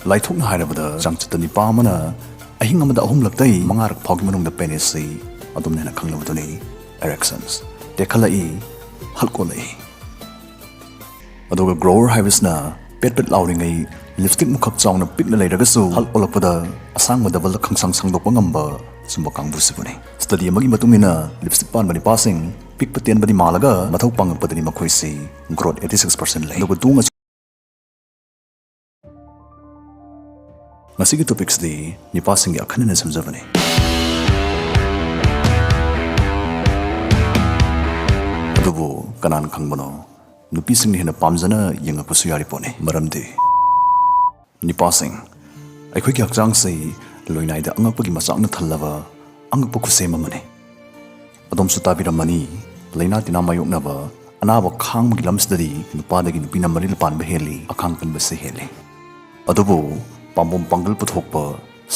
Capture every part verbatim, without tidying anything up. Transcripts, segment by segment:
ꯂꯥꯏꯊꯣꯛꯅ ꯍꯥꯏꯔꯕꯗ, ꯆꯥꯡꯆꯠꯇ ꯅꯤꯄꯥ ꯑꯃꯅ ꯑꯍꯤꯡ ꯑꯃꯗ ꯑꯍꯨꯝꯂꯛꯇꯩ ꯃꯉꯥꯔꯛ ꯐꯥꯎꯒꯤ ꯃꯅꯨꯡꯗ ꯄꯦꯅꯤꯁꯁꯤ ꯑꯗꯨꯝꯅ ꯍꯦꯟꯅ ꯈꯪꯂꯕꯗꯨꯅꯤ꯫ Erections ꯇꯦꯛꯈꯠꯂꯛꯏ, ꯍꯜꯀꯣꯜꯂꯛꯏ꯫ ꯑꯗꯨꯒ grower ꯍꯥꯏꯕꯁꯤꯅ ꯄꯦꯠ ꯄꯦꯠ ꯂꯥꯎꯔꯤꯉꯩ ꯂꯤꯞꯁꯇꯤꯛ ꯃꯨꯈꯛ ꯆꯥꯎꯅ ꯄꯤꯛꯅ ꯂꯩꯔꯒꯁꯨ ꯍꯜꯀꯣꯜꯂꯛꯄꯗ ꯑꯁꯥꯡꯕ ꯗꯕꯜꯗ ꯈꯪꯁꯥꯡ ꯁꯥꯡꯗꯣꯛꯄ ꯉꯝꯕ ꯁꯨꯝꯕ ꯀꯥꯡꯕꯨꯁꯤꯕꯨꯅꯤ꯫ ꯁ꯭ꯇꯗꯤ ꯑꯃꯒꯤ ꯃꯇꯨꯡ ꯏꯟꯅ ꯂꯤꯞꯁꯇꯤꯛ ꯄꯥꯟꯕ ꯅꯤꯄꯥꯁꯤꯡ ꯄꯤꯛꯄ ꯇꯦꯟꯕꯗꯤ ꯃꯥꯜꯂꯒ ꯃꯊꯧ ꯄꯥꯡꯉꯛꯄꯗꯗꯤ ꯃꯈꯣꯏꯁꯤ growth eighty six percent ꯂꯩ꯫ ꯑꯗꯨꯒ ꯇꯣꯡ ꯑꯁꯤ ꯉꯁꯤꯒꯤ ꯇꯣꯄꯤꯛꯁꯤꯗꯤ ꯅꯤꯄꯥꯁꯤꯡꯒꯤ ꯑꯈꯟꯅꯅ ꯁꯦꯝꯖꯕꯅꯤ꯫ ꯑꯗꯨꯕꯨ ꯀꯅꯥꯅ ꯈꯪꯕꯅꯣ, ꯅꯨꯄꯤꯁꯤꯡꯅ ꯍꯦꯟꯅ ꯄꯥꯝꯖꯅ ꯌꯦꯡꯉꯛꯄꯁꯨ ꯌꯥꯔꯤ ꯄꯣꯠꯅꯤ꯫ ꯃꯔꯝꯗꯤ ꯅꯤꯄꯥꯁꯤꯡ, ꯑꯩꯈꯣꯏꯒꯤ ꯍꯛꯆꯥꯡꯁꯤ ꯂꯣꯏꯅꯥꯏꯗ ꯑꯉꯛꯄꯒꯤ ꯃꯆꯥꯛꯅ ꯊꯜꯂꯕ ꯑꯉꯛꯄ ꯈꯨꯠꯁꯦꯝ ꯑꯃꯅꯤ꯫ ꯑꯗꯣꯝꯁꯨ ꯇꯥꯕꯤꯔꯝꯃꯅꯤ, ꯂꯥꯏꯅꯥ ꯇꯤꯟꯅꯥ ꯃꯥꯌꯣꯛꯅꯕ, ꯑꯅꯥꯕ ꯈꯥꯡꯕꯒꯤ ꯂꯝꯁꯤꯗꯗꯤ ꯅꯨꯄꯥꯗꯒꯤ ꯅꯨꯄꯤꯅ ꯃꯔꯤꯜ ꯄꯥꯟꯕ ꯍꯦꯜꯂꯤ, ꯑꯈꯥꯡ ꯀꯟꯕꯁꯦ ꯍꯦꯜꯂꯤ꯫ ꯑꯗꯨꯕꯨ ꯄꯥꯝꯕꯣꯝ ꯄꯥꯡꯒꯜ ꯄꯨꯊꯣꯛꯄ,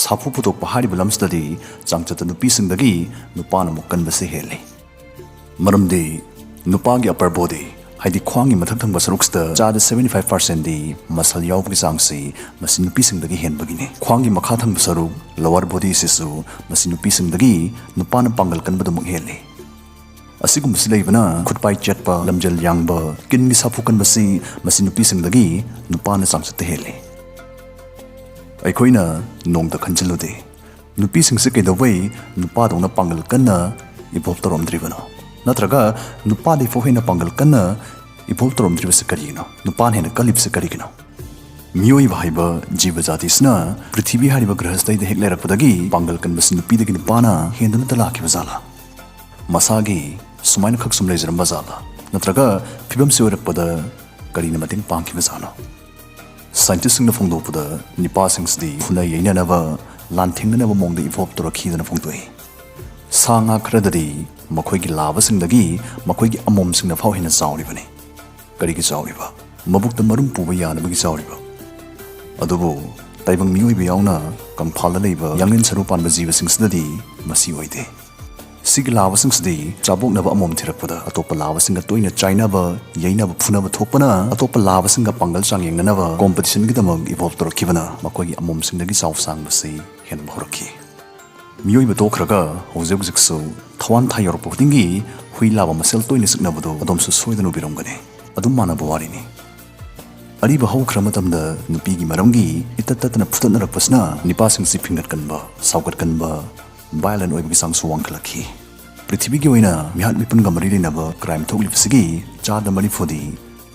ꯁꯥꯐꯨ ꯄꯨꯊꯣꯛꯄ ꯍꯥꯏꯔꯤꯕ ꯂꯝꯁꯤꯗꯗꯤ ꯆꯥꯡꯆꯠꯇ ꯅꯨꯄꯤꯁꯤꯡꯗꯒꯤ ꯅꯨꯄꯥꯅ ꯑꯃꯨꯛ ꯀꯟꯕꯁꯦ ꯍꯦꯜꯂꯤ꯫ ꯃꯔꯝꯗꯤ ꯅꯨꯄꯥꯒꯤ upper body, ꯍꯥꯏꯗꯤ ꯈ꯭ꯋꯥꯡꯒꯤ ꯃꯊꯛ ꯊꯪꯕ ꯁꯔꯨꯛꯁꯤꯗ ꯆꯥꯗ seventy five percent ꯗꯤ muscle ꯌꯥꯎꯕꯒꯤ ꯆꯥꯡꯁꯤ ꯃꯁꯤ ꯅꯨꯄꯤꯁꯤꯡꯗꯒꯤ ꯍꯦꯟꯕꯒꯤꯅꯤ꯫ ꯈ꯭ꯋꯥꯡꯒꯤ ꯃꯈꯥ ꯊꯪꯕ ꯁꯔꯨꯛ, lower body, ꯁꯤꯁꯨ ꯃꯁꯤ ꯅꯨꯄꯤꯁꯤꯡꯗꯒꯤ ꯅꯨꯄꯥꯅ ꯄꯥꯡꯒꯜ ꯀꯟꯕꯗꯨꯃꯛ ꯍꯦꯜꯂꯤ꯫ ꯑꯁꯤꯒꯨꯝꯕꯁꯤ ꯂꯩꯕꯅ ꯈꯨꯠꯄꯥꯏ ꯆꯦꯠꯄ, ꯂꯝꯖꯦꯜ ꯌꯥꯡꯕ, skin ꯒꯤ ꯁꯥꯐꯨ ꯀꯟꯕꯁꯤ ꯃꯁꯤ ꯅꯨꯄꯤꯁꯤꯡꯗꯒꯤ ꯅꯨꯄꯥꯅ ꯆꯥꯡꯆꯠꯇ ꯍꯦꯜꯂꯤ꯫ ꯑꯩꯈꯣꯏꯅ ꯅꯣꯡꯇ ꯈꯟꯖꯤꯜꯂꯨꯗꯦ, ꯅꯨꯄꯤꯁꯤꯡꯁꯦ ꯀꯩꯗꯧꯕꯩ ꯅꯨꯄꯥꯗꯧꯅ ꯄꯥꯡꯒꯜ ꯀꯟꯅ evolve ꯇꯧꯔꯝꯗ꯭ꯔꯤꯕꯅꯣ? ꯅꯠꯇ꯭ꯔꯒ ꯅꯨꯄꯥꯗꯩꯐꯥꯎ ꯍꯦꯟꯅ ꯄꯥꯡꯒꯜ ꯀꯟꯅ evolve ꯇꯧꯔꯝꯗ꯭ꯔꯤꯕꯁꯦ ꯀꯔꯤꯒꯤꯅꯣ? ꯅꯨꯄꯥꯅ ꯍꯦꯟꯅ ꯀꯜꯂꯤꯕꯁꯦ ꯀꯔꯤꯒꯤꯅꯣ? ꯃꯤꯑꯣꯏꯕ ꯍꯥꯏꯕ ꯖꯤꯕ ꯖꯥꯇꯤꯁꯤꯅ ꯄ꯭ꯔꯤꯊꯤꯕꯤ ꯍꯥꯏꯔꯤꯕ ꯒ꯭ꯔꯍꯁꯤꯗꯩꯗ ꯍꯦꯛ ꯂꯩꯔꯛꯄꯗꯒꯤ ꯄꯥꯡꯒꯜ ꯀꯟꯕꯁꯤ ꯅꯨꯄꯤꯗꯒꯤ ꯅꯨꯄꯥꯅ ꯍꯦꯟꯗꯨꯅꯇ ꯂꯥꯛꯈꯤꯕ ꯖꯥꯠꯂꯥ? ꯃꯁꯥꯒꯤ ꯁꯨꯃꯥꯏꯅ ꯈꯛ ꯁꯨꯝ ꯂꯩꯖꯔꯝꯕ ꯖꯥꯠꯂꯥ? ꯅꯠꯇ꯭ꯔꯒ ꯐꯤꯕꯝꯁꯤ ꯑꯣꯏꯔꯛꯄꯗ ꯀꯔꯤꯅ ꯃꯇꯦꯡ ꯄꯥꯡꯈꯤꯕ ꯖꯥꯠꯅꯣ? Scientist ꯁꯤꯡꯅ ꯐꯣꯡꯗꯣꯛꯄꯗ ꯅꯤꯄꯥꯁꯤꯡꯁꯤꯗꯤ ꯐꯨꯅ ꯌꯩꯅꯅꯕ, ꯂꯥꯟꯊꯦꯡꯅꯅꯕ ꯃꯑꯣꯡꯗ evolve ꯇꯧꯔꯛꯈꯤꯗꯅ ꯐꯣꯡꯗꯣꯛꯏ꯫ ꯁꯥ ꯉꯥ ꯈꯔꯗꯗꯤ ꯃꯈꯣꯏꯒꯤ ꯂꯥꯕꯁꯤꯡꯗꯒꯤ ꯃꯈꯣꯏꯒꯤ ꯑꯃꯣꯝꯁꯤꯡꯅ ꯐꯥꯎ ꯍꯦꯟꯅ ꯆꯥꯎꯔꯤꯕꯅꯤ꯫ ꯀꯔꯤꯒꯤ ꯆꯥꯎꯔꯤꯕ? ꯃꯕꯨꯛꯇ ꯃꯔꯨꯝ ꯄꯨꯕ ꯌꯥꯅꯕꯒꯤ ꯆꯥꯎꯔꯤꯕ꯫ ꯑꯗꯨꯕꯨ ꯇꯥꯏꯕꯪ ꯃꯤꯑꯣꯏꯕ ꯌꯥꯎꯅ ꯀꯪꯐꯥꯜꯗ ꯂꯩꯕ ꯌꯥꯡꯂꯦꯟ ꯁꯔꯨ ꯄꯥꯟꯕ ꯖꯤꯕꯁꯤꯡꯁꯤꯗꯗꯤ ꯃꯁꯤ ꯑꯣꯏꯗꯦ꯫ ꯁꯤꯒꯤ ꯂꯥꯕꯁꯤꯡꯁꯤꯗꯤ ꯆꯥꯕꯣꯛꯅꯕ ꯑꯃꯣꯝ ꯊꯤꯔꯛꯄꯗ ꯑꯇꯣꯞꯄ ꯂꯥꯕꯁꯤꯡꯒ ꯇꯣꯏꯅ ꯆꯥꯏꯅꯕ, ꯌꯩꯅꯕ, ꯐꯨꯅꯕ ꯊꯣꯛꯄꯅ ꯑꯇꯣꯞꯄ ꯂꯥꯕꯁꯤꯡꯒ ꯄꯥꯡꯒꯜ ꯆꯥꯡꯌꯦꯡꯅꯅꯕ ꯀꯣꯝꯄꯤꯇꯤꯁꯟꯒꯤꯗꯃꯛ ꯏꯚꯣꯜꯕ ꯇꯧꯔꯛꯈꯤꯕꯅ ꯃꯈꯣꯏꯒꯤ ꯑꯃꯣꯝꯁꯤꯡꯗꯒꯤ ꯆꯥꯎ ꯁꯥꯡꯕꯁꯤ ꯍꯦꯟꯕ ꯍꯧꯔꯛꯈꯤ꯫ ꯃꯤꯑꯣꯏꯕ ꯇꯣꯛꯈ꯭ꯔꯒ ꯍꯧꯖꯤꯛ ꯍꯧꯖꯤꯛꯁꯨ ꯊꯋꯥꯟ ꯊꯥ ꯌꯧꯔꯛꯄ ꯈꯨꯗꯤꯡꯒꯤ ꯍꯨꯏ ꯂꯥꯕ ꯃꯁꯦꯜ ꯇꯣꯏꯅ ꯆꯤꯛꯅꯕꯗꯨ ꯑꯗꯣꯝꯁꯨ ꯁꯣꯏꯗꯅ ꯎꯕꯤꯔꯝꯒꯅꯤ꯫ ꯑꯗꯨꯝ ꯃꯥꯟꯅꯕ ꯋꯥꯔꯤꯅꯤ꯫ ꯑꯔꯤꯕ ꯍꯧꯈ꯭ꯔ ꯃꯇꯝꯗ ꯅꯨꯄꯤꯒꯤ ꯃꯔꯝꯒꯤ ꯏꯇꯠ ꯇꯠꯇꯅ ꯐꯨꯗꯠꯅꯔꯛꯄꯁꯤꯅ ꯅꯤꯄꯥꯁꯤꯡꯁꯤ ꯐꯤꯡꯒꯠꯀꯟꯕ, ꯁꯥꯎꯒꯠꯀꯟꯕ, ꯚꯥꯏꯂꯦꯟ ꯑꯣꯏꯕꯒꯤ ꯆꯥꯡꯁꯨ ꯋꯥꯡꯈꯠꯂꯛꯈꯤ꯫ ꯄ꯭ꯔꯤꯊꯤꯕꯤꯒꯤ ꯑꯣꯏꯅ ꯃꯤꯍꯥꯠ ꯃꯤꯄꯨꯟꯒ ꯃꯔꯤ ꯂꯩꯅꯕ ꯀ꯭ꯔꯥꯏꯝ ꯊꯣꯛꯂꯤꯕꯁꯤꯒꯤ ꯆꯥꯗ ꯃꯔꯤꯐꯨꯗꯤ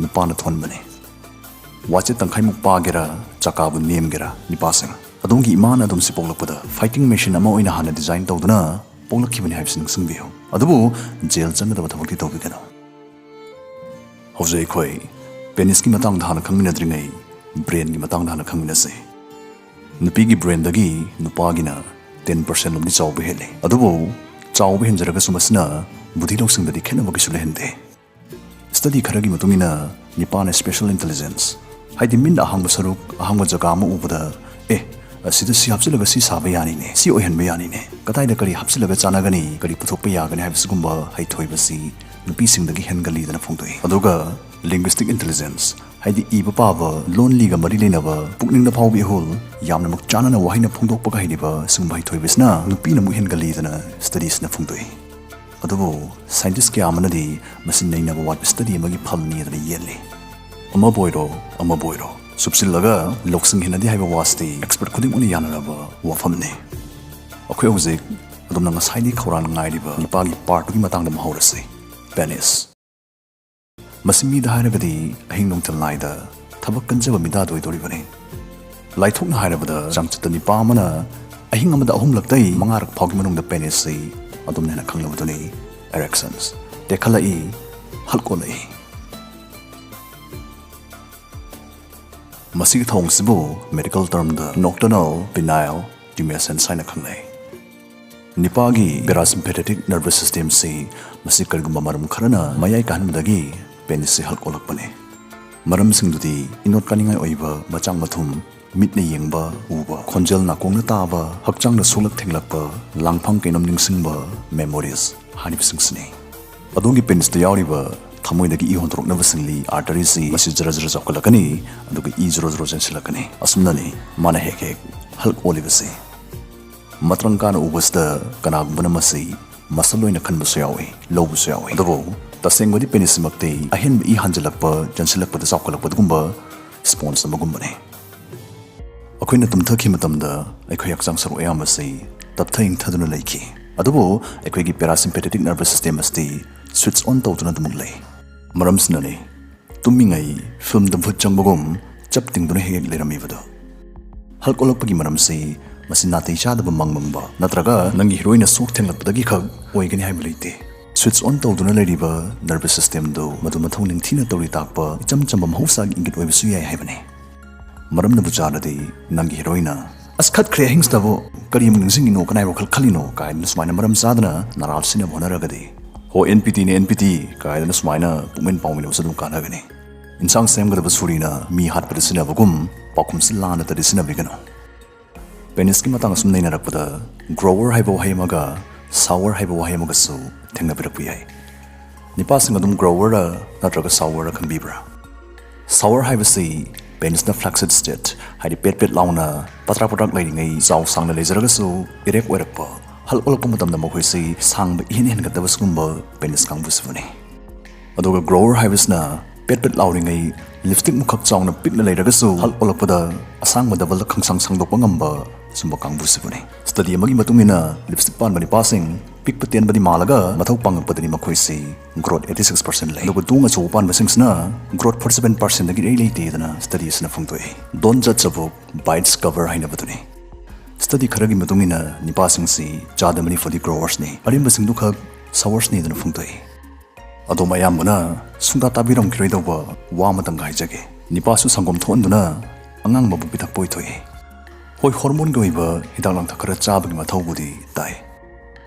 ꯅꯨꯄꯥꯅ ꯊꯣꯟꯕꯅꯤ꯫ ꯋꯥꯆꯦꯠ ꯇꯪꯈꯥꯏꯃꯨꯛ ꯄꯥꯒꯦꯔꯥ, ꯆꯀꯥꯕꯨ ꯅꯦꯝꯒꯦꯔꯥ, ꯅꯤꯄꯥꯁꯤꯡ, ꯑꯗꯣꯝꯒꯤ ꯏꯃꯥꯅ ꯑꯗꯣꯝꯁꯤ ꯄꯣꯛꯂꯛꯄꯗ ꯐꯥꯏꯇꯤꯡ ꯃꯦꯁꯤꯟ ꯑꯃ ꯑꯣꯏꯅ ꯍꯥꯟꯅ ꯗꯤꯖꯥꯏꯟ ꯇꯧꯗꯨꯅ ꯄꯣꯛꯂꯛꯈꯤꯕꯅꯤ ꯍꯥꯏꯕꯁꯤ ꯅꯤꯡꯁꯤꯡꯕꯤꯌꯨ꯫ ꯑꯗꯨꯕꯨ ꯖꯦꯜ ꯆꯪꯒꯗꯕ ꯊꯕꯛꯇꯤ ꯇꯧꯕꯤꯒꯅꯨ꯫ ꯍꯧꯖꯤꯛ ꯑꯩꯈꯣꯏ ꯄꯦꯅꯤꯁꯀꯤ ꯃꯇꯥꯡꯗ ꯍꯥꯟꯅ ꯈꯪꯃꯤꯟꯅꯗ꯭ꯔꯤꯉꯩ, ꯕ꯭ꯔꯦꯟꯒꯤ ꯃꯇꯥꯡꯗ ꯍꯥꯟꯅ ꯈꯪꯃꯤꯟꯅꯁꯤ꯫ ꯅꯨꯄꯤꯒꯤ ꯕ꯭ꯔꯦꯟꯗꯒꯤ ꯅꯨꯄꯥꯒꯤꯅ ꯇꯦꯟ ꯄꯥꯔꯁꯦꯟ ꯂꯣꯝꯗꯤ ꯆꯥꯎꯕ ꯍꯦꯜꯂꯤ꯫ ꯑꯗꯨꯕꯨ ꯆꯥꯎꯕ ꯍꯦꯟꯖꯔꯒꯁꯨ ꯃꯁꯤꯅ ꯕꯨꯙꯤ ꯂꯧꯁꯤꯡꯗꯗꯤ ꯈꯦꯠꯅꯕ ꯀꯩꯁꯨ ꯂꯩꯍꯟꯗꯦ꯫ ꯁ꯭ꯇꯗꯤ ꯈꯔꯒꯤ ꯃꯇꯨꯡ ꯏꯟꯅ ꯅꯤꯄꯥꯅ ꯁ꯭ꯄꯦꯁꯦꯜ ꯏꯟꯇꯦꯂꯤꯖꯦꯟꯁ, ꯍꯥꯏꯗꯤ ꯃꯤꯠꯅ ꯑꯍꯥꯡꯕ ꯁꯔꯨꯛ, ꯑꯍꯥꯡꯕ ꯖꯒꯥ ꯑꯃ ꯎꯕꯗ, "ꯑꯦ, ꯑꯁꯤꯗ ꯁꯤ ꯍꯥꯞꯆꯤꯜꯂꯒ ꯁꯤ ꯁꯥꯕ ꯌꯥꯅꯤꯅꯦ, ꯁꯤ ꯑꯣꯏꯍꯟꯕ ꯌꯥꯅꯤꯅꯦ, ꯀꯗꯥꯏꯗ ꯀꯔꯤ ꯍꯥꯞꯆꯤꯜꯂꯒ ꯆꯥꯟꯅꯒꯅꯤ, ꯀꯔꯤ ꯄꯨꯊꯣꯛꯄ ꯌꯥꯒꯅꯤ" ꯍꯥꯏꯕꯁꯤꯒꯨꯝꯕ ꯍꯩꯊꯣꯏꯕꯁꯤ ꯅꯨꯄꯤꯁꯤꯡꯗꯒꯤ ꯍꯦꯟꯒꯜꯂꯤꯗꯅ ꯐꯣꯡꯗꯣꯛꯏ꯫ ꯑꯗꯨꯒ ꯂꯤꯡꯒ꯭ꯋꯤꯁꯇꯤꯛ ꯏꯟꯇꯦꯂꯤꯖꯦꯟꯁ, ꯍꯥꯏꯗꯤ ꯏꯕ ꯄꯥꯕ, ꯂꯣꯟꯂꯤꯒ ꯃꯔꯤ ꯂꯩꯅꯕ, ꯄꯨꯛꯅꯤꯡꯗ ꯐꯥꯎꯕ ꯏꯍꯨꯜ, ꯌꯥꯝꯅꯃꯛ ꯆꯥꯟꯅꯅ ꯋꯥꯍꯩꯅ ꯐꯣꯡꯗꯣꯛꯄꯒ ꯍꯩꯔꯤꯕ ꯁꯤꯒꯨꯝꯕ ꯍꯩꯊꯣꯏꯕꯁꯤꯅ ꯅꯨꯄꯤꯅ ꯑꯃꯨꯛ ꯍꯦꯟꯒꯜꯂꯤꯗꯅ ꯁ꯭ꯇꯗꯤꯁꯤꯅ ꯐꯣꯡꯗꯣꯛꯏ꯫ ꯑꯗꯨꯕꯨ ꯁꯥꯏꯟꯇꯤꯁ ꯀꯌꯥ ꯑꯃꯅꯗꯤ ꯃꯁꯤ ꯅꯩꯅꯕ ꯋꯥꯠꯄ ꯁ꯭ꯇꯗꯤ ꯑꯃꯒꯤ ꯐꯜꯅꯤ ꯍꯥꯏꯗꯅ ꯌꯦꯠꯂꯤ꯫ ꯑꯃꯕꯨ ꯑꯣꯏꯔꯣ, ꯑꯃꯕꯨ ꯑꯣꯏꯔꯣ, ꯁꯨꯞꯆꯤꯜꯂꯒ ꯂꯧꯁꯤꯡ ꯍꯦꯟꯅꯗꯦ ꯍꯥꯏꯕ ꯋꯥꯁꯤꯗꯤ ꯑꯦꯛꯁꯄꯔꯠ ꯈꯨꯗꯤꯡꯃꯛꯅ ꯌꯥꯅꯔꯕ ꯋꯥꯐꯝꯅꯤ꯫ ꯑꯩꯈꯣꯏ ꯍꯧꯖꯤꯛ ꯑꯗꯣꯝꯅ ꯉꯁꯥꯏꯗꯒꯤ ꯈꯧꯔꯥꯡꯅ ꯉꯥꯏꯔꯤꯕ ꯅꯤꯄꯥꯒꯤ ꯄꯥꯔꯠꯇꯨꯒꯤ ꯃꯇꯥꯡꯗ ꯑꯃꯨꯛ ꯍꯧꯔꯁꯤ꯫ ꯄꯦꯅꯤꯁ꯫ ꯃꯁꯤ ꯃꯤꯗ ꯍꯥꯏꯔꯒꯗꯤ ꯑꯍꯤꯡ ꯅꯣꯡꯊꯤꯜ ꯅꯥꯏꯗ ꯊꯕꯛ ꯀꯟꯖꯕ ꯃꯤꯗꯥꯗꯨ ꯑꯣꯏꯗꯣꯔꯤꯕꯅꯤ꯫ ꯂꯥꯏꯊꯣꯛꯅ ꯍꯥꯏꯔꯕꯗ, ꯆꯥꯡꯆꯠꯇ ꯅꯤꯄꯥ ꯑꯃꯅ ꯑꯍꯤꯡ ꯑꯃꯗ ꯑꯍꯨꯝꯂꯛꯇꯩ ꯃꯉꯥꯔꯛ ꯐꯥꯎꯒꯤ ꯃꯅꯨꯡꯗ ꯄꯦꯅꯤꯁꯁꯤ ꯑꯗꯨꯝꯅ ꯍꯦꯟꯅ ꯈꯪꯂꯕꯗꯨꯅꯤ꯫ ꯏꯔꯦꯛꯁꯟꯁ ꯇꯦꯛꯈꯠꯂꯛꯏ, ꯍꯜꯀꯣꯜꯂꯛꯏ꯫ ꯃꯁꯤꯒꯤ ꯊꯧꯑꯣꯡꯁꯤꯕꯨ ꯃꯦꯗꯤꯀꯦꯜ ꯇꯔꯝꯗ ꯅꯣꯛꯇꯔꯅꯦꯜ ꯄꯤꯅꯥꯏꯜ ꯇ꯭ꯌꯨꯃꯦꯁꯦꯟꯁ ꯍꯥꯏꯅ ꯈꯪꯅꯩ꯫ ꯅꯤꯄꯥꯒꯤ ꯄꯦꯔꯥꯁꯤꯝꯄꯦꯊꯦꯇꯤꯛ ꯅꯔꯚꯁ ꯁꯤꯁꯇꯦꯝꯁꯤ ꯃꯁꯤ ꯀꯔꯤꯒꯨꯝꯕ ꯃꯔꯝ ꯈꯔꯅ ꯃꯌꯥꯏ ꯀꯥꯍꯟꯕꯗꯒꯤ ꯄꯦꯅꯤꯁꯁꯤ ꯍꯜꯀꯣꯜꯂꯛꯄꯅꯤ꯫ ꯃꯔꯝꯁꯤꯡꯗꯨꯗꯤ ꯏꯅꯣꯠ ꯀꯥꯅꯤꯡꯉꯥꯏ ꯑꯣꯏꯕ ꯃꯆꯥꯛ ꯃꯊꯨꯝ, ꯃꯤꯠꯅ ꯌꯦꯡꯕ, ꯎꯕ, ꯈꯣꯟꯖꯦꯜ ꯅꯥꯀꯣꯡꯅ ꯇꯥꯕ, ꯍꯛꯆꯥꯡꯗ ꯁꯣꯛꯂꯛ ꯊꯦꯡꯂꯛꯄ, ꯂꯥꯡꯐꯝ ꯀꯩꯅꯣꯝ ꯅꯤꯡꯁꯤꯡꯕ, memories ꯍꯥꯏꯔꯤꯕꯁꯤꯡꯁꯤꯅꯤ꯫ ꯑꯗꯣꯝꯒꯤ penisꯇ ꯌꯥꯎꯔꯤꯕ ꯊꯃꯣꯏꯗꯒꯤ ꯏ ꯍꯣꯟꯗꯣꯔꯛꯅꯕ ꯁꯤꯡꯂꯤ, arteryꯁꯤ, ꯃꯁꯤ ꯖꯔ ꯖꯔ ꯆꯥꯎꯈꯠꯂꯛꯀꯅꯤ, ꯑꯗꯨꯒ ꯏ ꯖꯣꯔꯣ ꯖꯣꯔꯣ ꯆꯦꯟꯁꯤꯜꯂꯛꯀꯅꯤ꯫ ꯑꯁꯨꯝꯅꯅꯤ ꯃꯥꯅ ꯍꯦꯛ ꯍꯦꯛ Hulk ꯑꯣꯜꯂꯤꯕꯁꯤ꯫ ꯃꯇ꯭ꯔꯪ ꯀꯥꯅ ꯎꯕꯁꯤꯗ ꯀꯅꯥꯒꯨꯝꯕꯅ ꯃꯁꯤ muscle ꯑꯣꯏꯅ ꯈꯟꯕꯁꯨ ꯌꯥꯎꯏ, ꯂꯧꯕꯁꯨ ꯌꯥꯎꯏ꯫ ꯑꯗꯨꯕꯨ ꯇꯁꯦꯡꯕꯗꯤ penisꯁꯤꯃꯛꯇꯤ ꯑꯍꯦꯟꯕ ꯏ ꯍꯟꯖꯤꯜꯂꯛꯄ, ꯆꯦꯟꯁꯤꯜꯂꯛꯄꯗ ꯆꯥꯎꯈꯠꯂꯛꯄ ꯑꯗꯨꯒꯨꯝꯕ sponge ꯑꯃꯒꯨꯝꯕꯅꯤ꯫ ꯑꯩꯈꯣꯏꯅ ꯇꯨꯝꯊꯈꯤ ꯃꯇꯝꯗ ꯑꯩꯈꯣꯏ ꯍꯛꯆꯥꯡ ꯁꯔꯨꯛ ꯑꯌꯥꯝꯕꯁꯤ ꯇꯞꯊ ꯏꯪꯊꯗꯨꯅ ꯂꯩꯈꯤ꯫ ꯑꯗꯨꯕꯨ ꯑꯩꯈꯣꯏꯒꯤ parasympathetic nervous system ꯑꯁꯤꯗꯤ switch on ꯇꯧꯗꯨꯅ ꯑꯗꯨꯃꯛ ꯂꯩ꯫ ꯃꯔꯝꯁꯤꯅꯅꯤ ꯇꯨꯝꯃꯤꯉꯩ filmꯗ ꯚꯨꯠ ꯆꯪꯕꯒꯨꯝ ꯆꯞ ꯇꯤꯡꯗꯨꯅ ꯍꯦꯛ ꯍꯦꯛ ꯂꯩꯔꯝꯃꯤꯕꯗꯣ꯫ Hulk ꯑꯣꯜꯂꯛꯄꯒꯤ ꯃꯔꯝꯁꯤ ꯃꯁꯤ ꯅꯥꯇꯩ ꯆꯥꯗꯕ ꯃꯪ ꯃꯪꯕ ꯅꯠꯇ꯭ꯔꯒ ꯅꯪꯒꯤ heroineꯅ ꯁꯣꯛ ꯊꯦꯡꯂꯛꯄꯗꯒꯤ ꯈꯛ ꯑꯣꯏꯒꯅꯤ ꯍꯥꯏꯕ ꯂꯩꯇꯦ꯫ Switch on ꯇꯧꯗꯨꯅ ꯂꯩꯔꯤꯕ nervous systemꯗꯨ ꯃꯗꯨ ꯃꯊꯧ ꯅꯤꯡꯊꯤꯅ ꯇꯧꯔꯤ ꯇꯥꯛꯄ ꯏꯆꯝ ꯆꯝꯕ ꯃꯍꯧꯁꯥꯒꯤ ꯏꯪꯒꯤꯠ ꯑꯣꯏꯕꯁꯨ ꯌꯥꯏ ꯍꯥꯏꯕꯅꯤ꯫ ꯃꯔꯝꯅꯕꯨ ꯆꯥꯔꯗꯤ ꯅꯪꯒꯤ heroineꯅ "ꯑꯁ, ꯈꯠꯈ꯭ꯔꯦ ꯑꯍꯤꯡꯁꯤꯗꯕꯨ, ꯀꯔꯤ ꯑꯃꯨꯛ ꯅꯤꯡꯁꯤꯡꯉꯤꯅꯣ, ꯀꯅꯥꯏ ꯋꯥꯈꯜ ꯈꯜꯂꯤꯅꯣ?" ꯀꯥꯏꯗꯅ ꯁꯨꯃꯥꯏꯅ ꯃꯔꯝ ꯆꯥꯗꯅ ꯅꯔꯥꯜ ꯁꯤꯟꯅꯕ ꯍꯣꯠꯅꯔꯒꯗꯤ, "ꯍꯣ, NPTꯅꯦ, NPT" ꯀꯥꯏꯗꯅ ꯁꯨꯃꯥꯏꯅ ꯄꯨꯛꯃꯦꯟ ꯄꯥꯎꯃꯤꯟꯅꯕꯁꯨ ꯑꯗꯨꯝ ꯀꯥꯟꯅꯒꯅꯤ꯫ ꯏꯟꯁꯥꯡ ꯁꯦꯝꯒꯗꯕ ꯁꯨꯔꯤꯅ ꯃꯤ ꯍꯥꯠꯄꯗ ꯁꯤꯖꯤꯟꯅꯕꯒꯨꯝ ꯄꯥꯎꯈꯨꯝꯁꯤ ꯂꯥꯟꯅ ꯇꯗꯤ ꯁꯤꯖꯤꯟꯅꯕꯤꯒꯅꯨ꯫ Penisꯀꯤ ꯃꯇꯥꯡ ꯑꯁꯨꯝ ꯅꯩꯅꯔꯛꯄꯗ, grower ꯍꯥꯏꯕ ꯋꯥꯍꯩ ꯑꯃꯒ sower ꯍꯥꯏꯕ ꯋꯥꯍꯩ ꯑꯃꯒꯁꯨ ꯊꯦꯡꯅꯕꯤꯔꯛꯄ ꯌꯥꯏ꯫ ꯅꯤꯄꯥꯁꯤꯡ ꯑꯗꯨꯝ growerꯔ ꯅꯠꯇ꯭ꯔꯒ sowerꯔ ꯈꯟꯕꯤꯕ꯭ꯔꯥ? Sower ꯍꯥꯏꯕꯁꯤ penisꯅ flaccid state, ꯍꯥꯏꯗꯤ ꯄꯦꯠ ꯄꯦꯠ ꯂꯥꯎꯅ ꯄꯇ꯭ꯔꯥꯛ ꯄꯇ꯭ꯔꯥꯛ ꯂꯩꯔꯤꯉꯩ ꯆꯥꯎ ꯁꯥꯡꯅ ꯂꯩꯖꯔꯒꯁꯨ erect ꯑꯣꯏꯔꯛꯄ, Hulk ꯑꯣꯜꯂꯛꯄ ꯃꯇꯝꯗ ꯃꯈꯣꯏꯁꯤ ꯁꯥꯡꯕ ꯏꯍꯦꯟ ꯍꯦꯟꯒꯠꯇꯕ ꯁꯤꯒꯨꯝꯕ penis ꯀꯥꯡꯕꯨꯁꯤꯕꯨꯅꯤ꯫ ꯑꯗꯨꯒ grower ꯍꯥꯏꯕꯁꯤꯅ ꯄꯦꯠ ꯄꯦꯠ ꯂꯥꯎꯔꯤꯉꯩ lipstick ꯃꯨꯛꯈꯛ ꯆꯥꯎꯅ ꯄꯤꯛꯅ ꯂꯩꯔꯒꯁꯨ Hulk ꯑꯣꯜꯂꯛꯄꯗ ꯑꯁꯥꯡꯕ doubleꯗ ꯈꯪꯁꯥꯡ ꯁꯥꯡꯗꯣꯛꯄ ꯉꯝꯕ ꯁꯨꯝꯕ ꯀꯥꯡꯕꯨꯁꯤꯕꯨꯅꯤ꯫ Study ꯑꯃꯒꯤ ꯃꯇꯨꯡ ꯏꯟꯅ lipstick ꯄꯥꯟꯕ ꯅꯤꯄꯥꯁꯤꯡ ꯄꯤꯛꯄ ꯇꯦꯟꯕꯗꯤ ꯃꯥꯜꯂꯒ ꯃꯊꯧ ꯄꯥꯡꯉꯛꯄꯗꯗꯤ ꯃꯈꯣꯏꯁꯤ growth eighty six percent ꯂꯩ꯫ ꯑꯗꯨꯒ ꯇꯣꯡ ꯑꯆꯧꯕ ꯄꯥꯟꯕꯁꯤꯡꯁꯤꯅ growth forty seven percentꯗꯒꯤ ꯏꯔꯩ ꯂꯩꯇꯦꯗꯅ study ꯑꯁꯤꯅ ꯐꯣꯡꯗꯣꯛꯏ꯫ Don't judge a book by its cover ꯍꯥꯏꯅꯕꯗꯨꯅꯤ꯫ Study ꯈꯔꯒꯤ ꯃꯇꯨꯡ ꯏꯟꯅ ꯅꯤꯄꯥꯁꯤꯡꯁꯤ ꯆꯥꯗ ꯃꯔꯤꯐꯨꯗꯤ growersꯅꯤ, ꯑꯔꯦꯝꯕꯁꯤꯡꯗꯨꯈꯛ sowersꯅꯤꯗꯅ ꯐꯣꯡꯗꯣꯛꯏ꯫ ꯑꯗꯣꯝ ꯑꯌꯥꯝꯕꯅ ꯁꯨꯡꯇꯥ ꯇꯥꯕꯤꯔꯝꯈꯤꯔꯣꯏꯗꯧꯕ ꯋꯥ ꯑꯃꯇꯪꯒ ꯍꯥꯏꯖꯒꯦ꯫ ꯅꯤꯄꯥꯁꯨ ꯁꯪꯒꯣꯝ ꯊꯣꯛꯍꯟꯗꯨꯅ ꯑꯉꯥꯡ ꯃꯕꯨꯛ ꯄꯤꯊꯛꯄ ꯑꯣꯏꯊꯣꯛꯏ꯫ ꯍꯣꯏ, hormoneꯒꯤ ꯑꯣꯏꯕ ꯍꯤꯗꯥꯛ ꯂꯥꯡꯊꯛ ꯈꯔ ꯆꯥꯕꯒꯤ ꯃꯊꯧꯕꯨꯗꯤ ꯇꯥꯏ꯫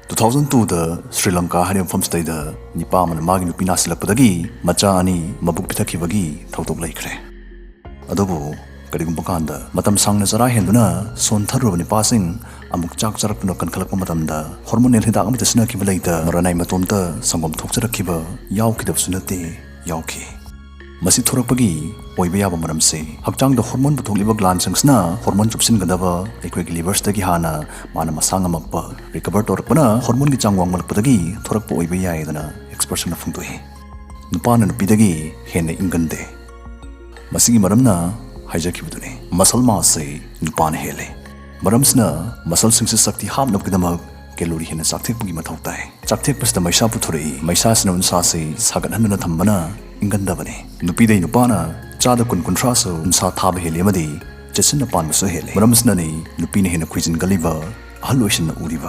Two thousand twoꯗ ꯁ꯭ꯔꯤ ꯂꯪꯀꯥ ꯍꯥꯏꯔꯤꯕ ꯃꯐꯝꯁꯤꯗꯩꯗ ꯅꯤꯄꯥ ꯑꯃꯅ ꯃꯥꯒꯤ ꯅꯨꯄꯤ ꯅꯥꯁꯤꯜꯂꯛꯄꯗꯒꯤ ꯃꯆꯥ ꯑꯅꯤ ꯃꯕꯨꯛ ꯄꯤꯊꯛꯈꯤꯕꯒꯤ ꯊꯧꯗꯣꯛ ꯂꯩꯈ꯭ꯔꯦ꯫ ꯑꯗꯨꯕꯨ ꯀꯔꯤꯒꯨꯝꯕ ꯀꯥꯟꯗ ꯃꯇꯝ ꯁꯥꯡꯅ ꯆꯔꯥ ꯍꯦꯟꯗꯨꯅ ꯁꯣꯟꯊꯔꯨꯔꯕ ꯅꯨꯄꯥꯁꯤꯡ ꯑꯃꯨꯛ ꯆꯥꯛ ꯆꯥꯔꯛꯇꯨꯅ ꯀꯟꯈꯠꯂꯛꯄ ꯃꯇꯝꯗ ꯍꯣꯔꯃꯣꯅꯦꯜ ꯍꯤꯗꯥꯛ ꯑꯃꯠꯇ ꯁꯤꯖꯤꯟꯅꯈꯤꯕ ꯂꯩꯇ ꯃꯔꯅꯥꯏ ꯃꯇꯣꯝꯇ ꯁꯪꯒꯣꯝ ꯊꯣꯛꯆꯔꯛꯈꯤꯕ ꯌꯥꯎꯈꯤꯗꯕꯁꯨ ꯅꯠꯇꯦ, ꯌꯥꯎꯈꯤ꯫ ꯃꯁꯤ ꯊꯣꯔꯛꯄꯒꯤ ꯑꯣꯏꯕ ꯌꯥꯕ ꯃꯔꯝꯁꯦ ꯍꯛꯆꯥꯡꯗ ꯍꯣꯔꯃꯣꯟ ꯄꯨꯊꯣꯛꯂꯤꯕ ꯒ꯭ꯂꯥꯟꯁꯤꯡꯁꯤꯅ ꯍꯣꯔꯃꯣꯟ ꯆꯨꯞꯁꯤꯟꯒꯗꯕ ꯑꯩꯈꯣꯏꯒꯤ ꯂꯤꯚꯔꯁꯇꯒꯤ ꯍꯥꯟꯅ ꯃꯥꯅ ꯃꯁꯥ ꯉꯝꯃꯛꯄ ꯔꯤꯀꯚꯔ ꯇꯧꯔꯛꯄꯅ ꯍꯣꯔꯃꯣꯟꯒꯤ ꯆꯥꯡ ꯋꯥꯡꯃꯜꯂꯛꯄꯗꯒꯤ ꯊꯣꯔꯛꯄ ꯑꯣꯏꯕ ꯌꯥꯏꯗꯅ ꯑꯦꯛꯁꯄꯔꯠꯁꯤꯡꯅ ꯐꯣꯡꯗꯣꯛꯏ꯫ ꯅꯨꯄꯥꯅ ꯅꯨꯄꯤꯗꯒꯤ ꯍꯦꯟꯅ ꯏꯪꯒꯟꯗꯦ꯫ ꯃꯁꯤꯒꯤ ꯃꯔꯝꯅ ꯍꯥꯏꯖꯈꯤꯕꯗꯨꯅꯤ, ꯃꯁꯜ ꯃꯥꯁꯁꯤ ꯅꯨꯄꯥꯅ ꯍꯦꯜꯂꯤ꯫ ꯃꯔꯝꯁꯤꯅ ꯃꯁꯜꯁꯤꯡꯁꯤ ꯁꯛꯇꯤ ꯍꯥꯞꯅꯕꯒꯤꯗꯃꯛ ꯀꯦꯂꯣꯔꯤ ꯍꯦꯟꯅ ꯆꯥꯛꯊꯦꯛꯄꯒꯤ ꯃꯊꯧ ꯇꯥꯏ꯫ ꯆꯥꯛꯊꯦꯛꯄꯁꯤꯗ ꯃꯩꯁꯥ ꯄꯨꯊꯣꯔꯛꯏ꯫ ꯃꯩꯁꯥꯁꯤꯅ ꯎꯟꯁꯥꯁꯤ ꯁꯥꯒꯠꯍꯟꯗꯨꯅ ꯊꯝꯕꯅ ꯏꯪꯒꯟꯗꯕꯅꯤ꯫ ꯅꯨꯄꯤꯗꯩ ꯅꯨꯄꯥꯅ ꯆꯥꯗ ꯀꯨꯟ ꯀꯨꯟꯊ꯭ꯔꯥꯁꯨ ꯎꯟꯁꯥ ꯊꯥꯕ ꯍꯦꯜꯂꯤ ꯑꯃꯗꯤ ꯆꯦꯠꯁꯤꯟꯅ ꯄꯥꯟꯕꯁꯨ ꯍꯦꯜꯂꯤ꯫ ꯃꯔꯝꯁꯤꯅꯅꯤ ꯅꯨꯄꯤꯅ ꯍꯦꯟꯅ ꯈꯣꯏꯖꯤꯟꯒꯜꯂꯤꯕ, ꯑꯍꯜ ꯑꯣꯏꯁꯤꯟꯅ ꯎꯔꯤꯕ꯫